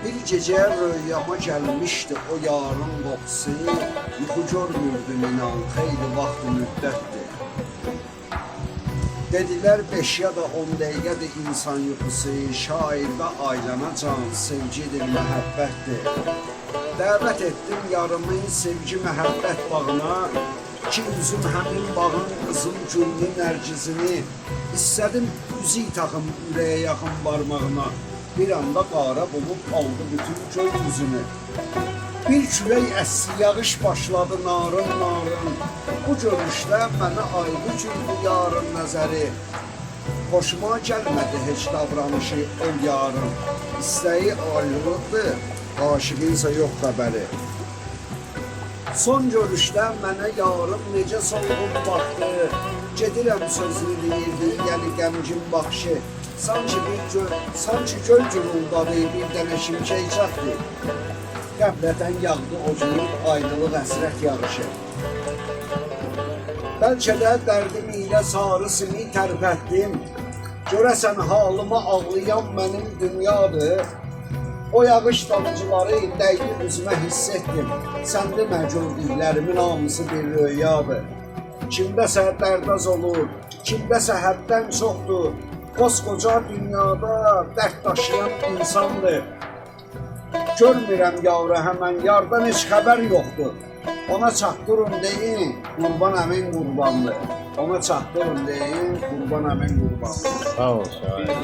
Bir gecə röyama gəlmişdi o yarın qoxusu, yuxu görmürdüm inan, xeyli vaxt müddətdir. Dedilər 5 ya da 10 dəqiqədir insan yuxusu, şairdə aylanacan sevgidir, məhəbbətdir. Dəvət etdim yarımın sevgi məhəbbət bağına, ki üzüm həmin bağın qızıl güllü nərgizini, İstədim üzük taxım ürəyə yaxın barmağına, bir anda qara bulud aldı bütün göy üzünü. Bir külək əsdi, yağış başladı narın narın. Bu görüşdə mənə ayrı güldü yarın nəzəri. Xoşuma gəlmədi heç davranışı o yarın. İstəyi ayrılıqdır, aşiqinsə yox xəbəri. Son görüşdə mənə yarım necə solğun baxdı. Gedirəm sözünü deyirdi, yəni qəmgin baxışı. Sanki bir göl, sanki göl guruldadı, bir dənə şimşək çaxdı. Qəflətən yağdı o gün ayrılıq həsrət yağışı. Bəlkə də dərdim ilə sarı simi tərpətdim. Görəsən halıma ağlayan mənim dünyadır. O yağış damcıları dəydi üzümə hiss etdim. Sən demə gördüklərimin hamısı bir röyadır. Kimdəsə dərd az olur, kimdəsə həddən çoxdur. Koskoca dünyada dərd daşıyan insandır. Görmürəm yarı həmən, yardan heç xəbər yoxdur. Ona çatdırın deyin, Qurban əmin qurbandır. Ona çatdırın deyin, Qurban əmin qurbandır. Sağ ol şair.